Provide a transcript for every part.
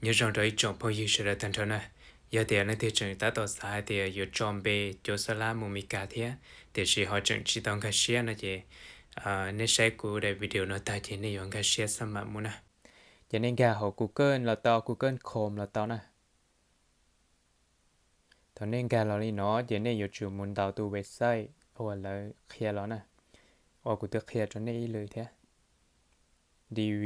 Nyob zoo rau ib tsoom phooj ywg sawv daws tag nrho na. Yog tias leej twg tseem tab tom xav hais tias yuav tso npe cuab xab lab mus Meskas thiab tiam sis ho tseem tsis tau nkag siab no ces nej saib kuv daim video no tag ces nej yuav nkag siab xab mam mus na. Ces nej nkag hauv Google los tau, Google Chrome los tau na. Thaum nej nkag los li no ces nej yuav tsum mus ntaus tus website uas lawv qhia los na, uas kuv twb qhia rau nej ib lwm thiab, D V,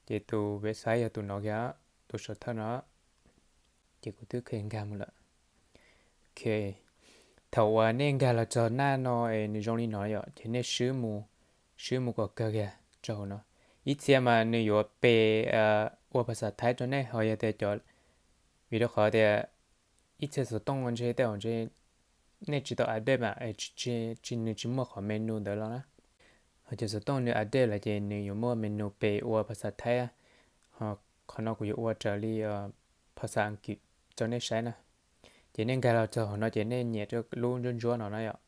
ces tus website yog tus no kiag, tus saum thawj no, ces kuv twb kheev nkag mus lawm. Ok, thaum uas nej nkag los txog naj no es nws zoo li no yom, ces nej swb mus, swb mus kom kawg kiag rau hauv no. Ib txhia mas nws yuav pe ua phas xas Thaib rau nej, ho yog tias cov, vim rau qhov tias ib txhia xov tooj ntshe tej zaum ntshe nej tsis tau update mas tsis, nws tsis muaj qhov menu ntawd los na. Ho cov xov tooj nws update lawm ces nws yuav muaj menu pe ua phas xas Thaib, ho qhov no kuv yuav ua raws li phas xas Askiv rau nej saib na. Ces nej nkag los txog hauv no ces nej nyem rau lub ntsuab ntsuab no na yom.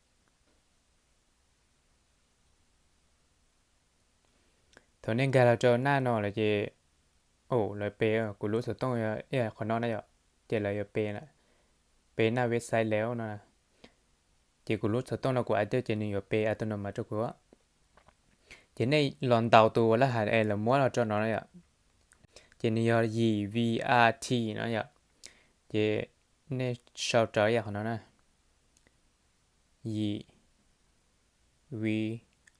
Thaum nej nkag los rau naj no lawm ces, lawv pe, kuv lub xov tooj yog qhov no na yom, ces lawv yuav pe, pe naj website lawm no. Ces kuv lub xov tooj no kuv update ces nws yuav pe autonomous rau kuv. Ces nej los ntaus tus uas lawv hais es lawv muab los rau no na yom. Ces nws yog yim V R T no yom. Ces nej sau rawv yam qhov no na. Yim V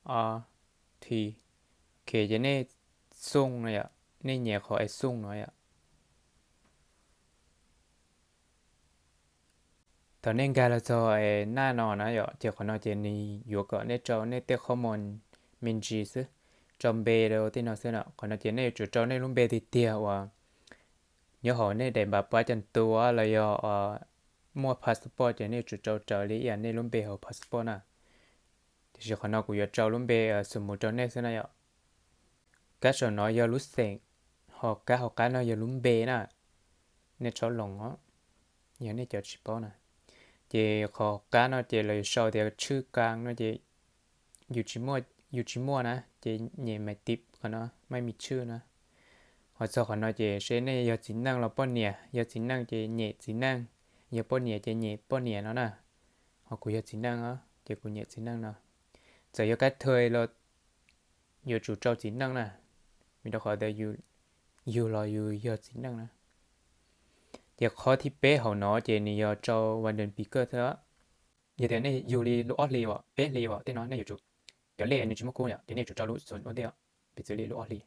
R T. Ok, ces nej xooj no yom, nej nyem qhov es xooj no yom. Thaum nej nkag los txog naj no na yom, ces qhov no ces nws yuav kom nej rau nej tej qhob moos me ntsis xwb, rau npe rau tej no xwb no. Qhov no ces nej yuav tsum rau nej lub npe tiag tiag uas nyob hauv nej daim npav pab cam tua los yog muaj passport ces nej yuav tsum rau raws li ib yam nej lub npe hauv passport na. Tiam sis qhov no kuv yuav rau lub npe xus mus rau nej xwb na yom. Kab saum no yog lub xeem, ho kab hauv qab no yog lub npe na. Nej txhob loos os, yog nej cov tsis paub na. Ces qhov qab no ces lawv yuav sau tias tshwj kab no ces yus tsis muaj, yus tsis muaj na ces nyem maiv tib qhov no maiv me tshwj na. Ho txog qhov no ces seb nej yog txiv neej los poj niam, yog txiv neej ces nyem txiv neej, yog poj niam ces nyem poj niam no na. Ho kuv yog txiv neej os ces kuv nyem txiv neej no. Txawm yog kab thawj los yuav tsum rau txiv neej na, vim rau qhov tias yus los yus yog txiv neej na. Ces qhov thib peb hauv no ces nws yog rau vas dees pis kawj thiab. Yog tias nej yug li lub ob hlis uas peb hlis uas tej no nej yuav tsum, cov lej nws tsis muaj kub yom ces nej yuav tsum rau lub xus ua ntej, piv txwv li lub ob hlis.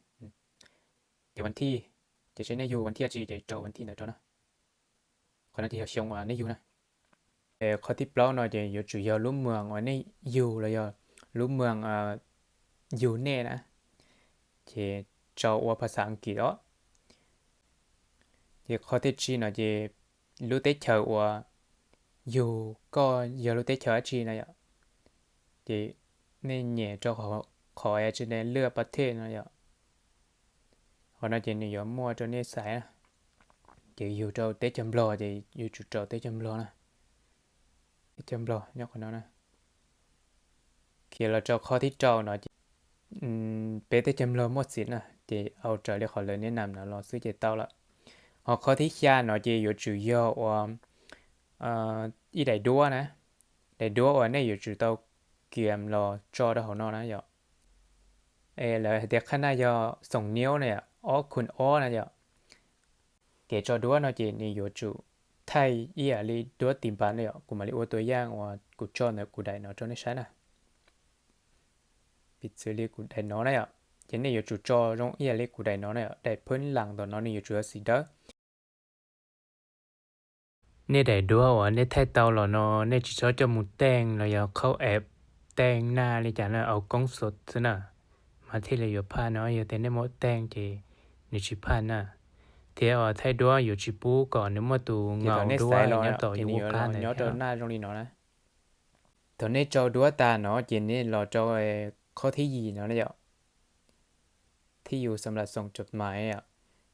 Ces vas thiv, ces seb nej yug vas thiv tsi ces rau vas thiv ntawd rau na. Qhov no ces yog xyoo uas nej yug na. Qhov thib plaub no ces yuav tsum yog lub moos uas nej yug los yog lub moos yug nej na, ces rau ua phas xas Askiv os. Ces qhov thib tsib no ces lub teb chaws uas yug koj yog lub teb chaws dab tsi na yom. Ces nej nyem rau qhov tsi ne lwaj pas thej no yom. Qhov no ces nws yuav muaj rau nej xaiv na. Ces yug rau teb chaws Nplog ces yuav tsum rau teb chaws Nplog na. Teb chaws Nplog nyob qhov no na. Khiav los rau qhov thib rau no ces peb teb chaws Nplog muaj txiv na, ces au raws li qhov lawv niaj nam no los xwb ces tau lawm. Ho qhov thib xya no ces yuav tsum yog uas ib daim duab na, daim duab uas nej yuav tsum tau kiam los tso rau hauv no na yom. Es lawv hais tias qhab naj yog xoom niub na yom, ob khun ob na yom. Kev tso duab no ces nws yuav tsum thaij ib yam li duab tis npas na yom, kuv mam li ua tua yaj uas kuv tso ntawm kuv daim no rau nej saib na. Piv txwv li kuv daim no na yom, ces nej yuav tsum tso zoo ib yam li kuv daim no na yom, daim phwb las tom no nws yuav tsum yog xim dawb. Nej daim duab uas nej thaij tau los no nej tsis txhob coj mus teej los yog khauj ev teej naj li cas na, au koob xo xwb na, mas thiaj li yuav phaj no. Yog tias nej muab teej ces nws tsis phaj na. Thiab uas thaij duab yuav tsis pub kom nws muaj tus ngaum duab nyob tom yus ua qab ntawd thiab. Thaum nej tso duab tas no ces nej los rau qhov thib yim no na yom, thib yus xam lam xoom cov mas yom.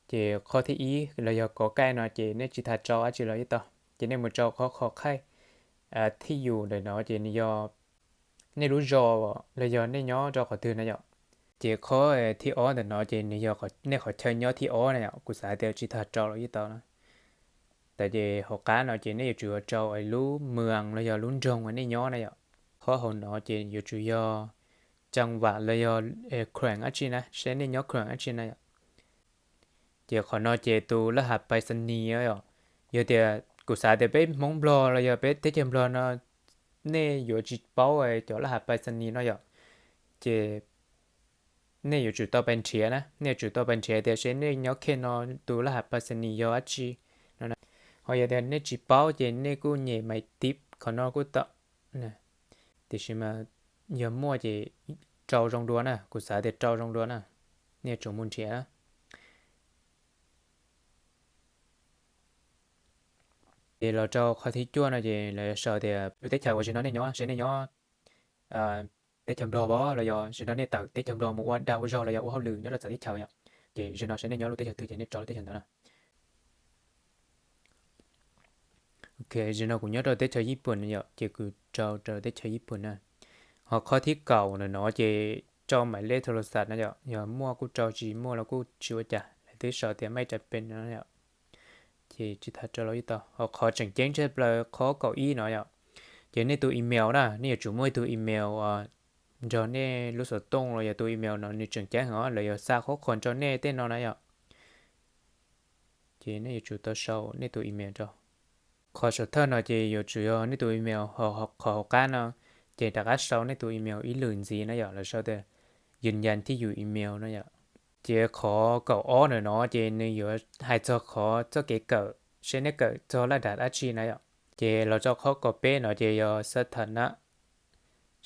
Ces qhov thib ib los yog kov kaij no ces nej tsis tas rau dab tsi los yeej tau, ces nej mus rau qhov kho khaij thib yus ntawm no ces nws yog nej lub zos los yog nej nyob rau qhov twg na yom. Ces qhov thib ob ntawm no ces nws yog nej qhov chaw nyob thib ob na yom, kuv xav tias tsis tas rau los yeej tau na. Tab ces hauv qab no ces nej yuav tsum rau lub moos los yog lub nroog uas nej nyob na yom. Qhov hauv no ces yuav tsum yog caj vam los yog khuam dab tsi na, seb nej nyob khuam dab tsi na yom. Ces qhov no ces tus laj hav pais xa nis yom. Yog tias kuv xav tias peb Hmoob Nplog los yog peb teb chaws Nplog no nej yuav tsis paub cov laj hav pais xa nis no yom, ces nej yuav tsum tau pais nrhiav na, nej yuav tsum tau pais nrhiav tias seb nej nyob khej no tus laj hav pais xa nis yog dab tsi no. Ho yog tias nej tsis paub ces nej kuj nyem maiv tib qhov no kuj tau. Tiam sis mas yog muaj ces rau zoo dua na, kuv xav tias rau zoo dua na, nej yuav tsum mus nrhiav na. Ces los rau qhov thib cuaj no ces lawv sau tias lub teb chaws uas zaum no nej nyob, seb nej nyob teb chaws Nplog los yog zaum no nej tawm teb chaws Nplog mus ua dag ua zog los yog ua hauj lwm nyob rau txawv teb chaws yom. Ces zaum no seb nej nyob lub teb chaws twg ces nej rau lub teb chaws ntawd na. Ok, zaum no kuv nyob rau teb chaws Yij Pooj yom, ces kuv rau rau teb chaws Yij Pooj na. Ho qhov thib kaum ntawm no ces rau maiv lej thos los xas no yom, yog muaj kuj rau, tsis muaj los kuj tsis ua cas, lawv twb sau tias maiv cam pes no yom. Ces tsis tas rau los yeej tau. Ho qhov tseem ceeb tshaj plaws qhov kaum ib no yom, ces nej tus email na, nej yuav tsum muaj ib tug email nrog nej lub xov tooj los yog tus email no nws tseem ceeb heev, lawv yuav xa qhuab qhuas rau nej tej no na yom. Ces nej yuav tsum tau sau nej tus email rau. Qhov saum thawj no ces yuav tsum yog nej tus email, ho qhov hauv qab no ces rov qab sau nej tus email ib lwm ntxiv na yom, lawv sau tias yws yas thij yus email no yom. Ces qhov kaum ob ntawm no ces nws yuav hais txog qhov txoj kev kawm, seb nej kawm txog laj dab dab tsi na yom. Ces los rau qhov kaum peb no ces yog xab thas na,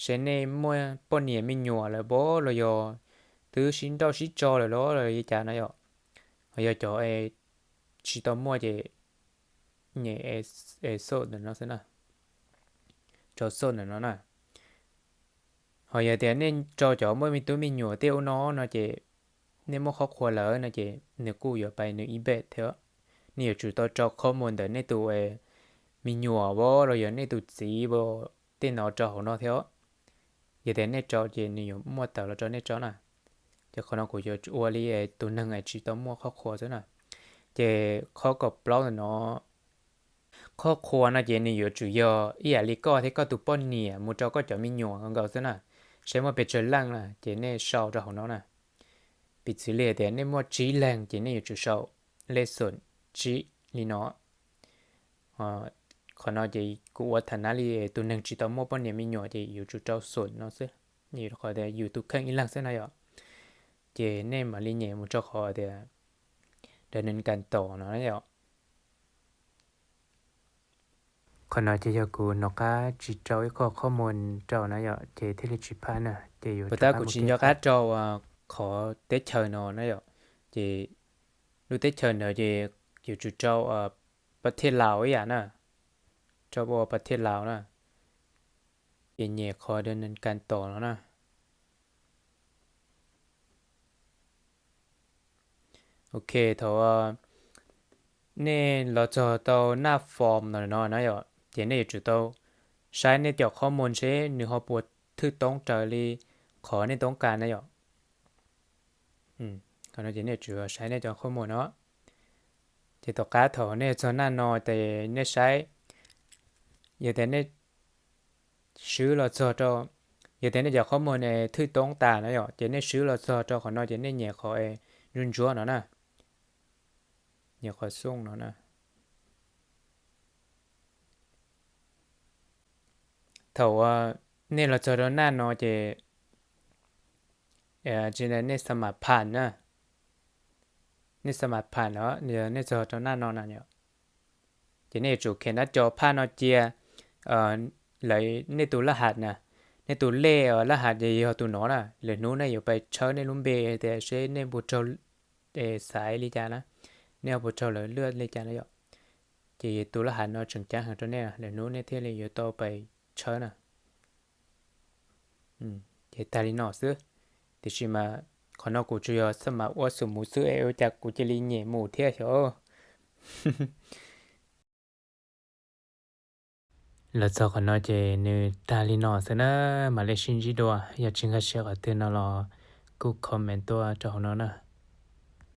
seb nej muaj poj niam me nyuam lawm pob los yog twb sib nrauj sib tso lawm los li cas na yom. Ho yog cov tsis tau muaj ces nyem exo ntawm no xwb na, rau xo ntawm no na. Ho yog tias nej rau cov muaj me tub me nyuam tej ub no no ces nej muaj qhuab qhuas lawm no ces nws kuj yuav pais nws ib npej thiab. Nej yuav tsum tau rau qhov muag ntawm nej tus me nyuam los yog nej tus txiv tej no rau hauv no thiab. Yog tias nej rau ces nws yuav muaj tawm los rau nej tso na. Ces qhov no kuv yuav ua li tus neeg tsis tau muaj qhuab qhuas xwb na. Ces qhov kaum plaub ntawm no, qhuab qhuas no ces nws yuav tsum yog ib yam li koj thiab koj tus poj niam mus rau koj cov me nyuam nkaus xwb na. Seb muaj pes tsawg leej na ces nej sau rau hauv no na. Piv txwv li tias nej muaj tsib leeg ces nej yuav tsum sau lej xoom tsib li no. Qhov no ces kuv ua tham nab li tus neeg tsis tau muaj poj niam me nyuam ces yuav tsum rau xoom no xwb, qhov tias yus tus kheej ib leeg xwb na yom. Ces nej mam li nyem mus rau qhov tias dawm nees kas tom no na yom. Qhov no ces yog kuv nov qab tsis rau ib qho qhob moos rau na yom, ces thiaj li tsis phaj na, ces yuav puas tab kuv tsis nco qab rau qhov teb chaws no na yom. Ces lub teb chaws ntawd ces yuav tsum rau pas thiaj Laus ib yam na, rau pas thiaj Laus na. Ces nyem qhov dawm nees kas tom no na. Ok, thaum nej los txog tau naj form no no na yom, ces nej yuav tsum tau saib nej cov qhob moos seb nws ho puas thwj toob raws li qhov nej toob kas na yom. Qhov no ces nej yuav tsum saib nej cov qhob moos no. Ces tom qab thaum nej txog naj no ces nej saib, yog tias nej swb los txog rau, yog tias nej cov qhob moos thwj toob tas na yom, ces nej swb los txog rau qhov no ces nej nyem qhov ntsuab ntsuab no na, nyem qhov xooj no na. Thaum nej los txog rau naj no ces tsis nej xa mam pham na, nej xa mam pham no, nej txog rau naj no na, ces nej yuav tsum khev nab co phaj no cia lawv nej tus laj has na, nej tus lej laj has ces yog tus no na, lwm hnub nej yuav pais tshawb nej lub npe tias seb nej puas raug, xaiv li cas na, nej ho puas raug lawv luaj li cas na yom. Ces tus laj has no tseem ceeb heev rau nej, lwm hnub nej thiaj li yuav tau pais tshawb na. Ces tag li no xwb, tiam sis mas qhov no kuv tsuas yog xa mam ua xum mus xwb es ua cas kuv cia li nyem mus thiab xyov. Los txog qhov no ces nws tag li no xwb na, mam li sib ntsib dua, yog tsis nkag siab qhov twg no los kuj comment tuaj rau hauv no na.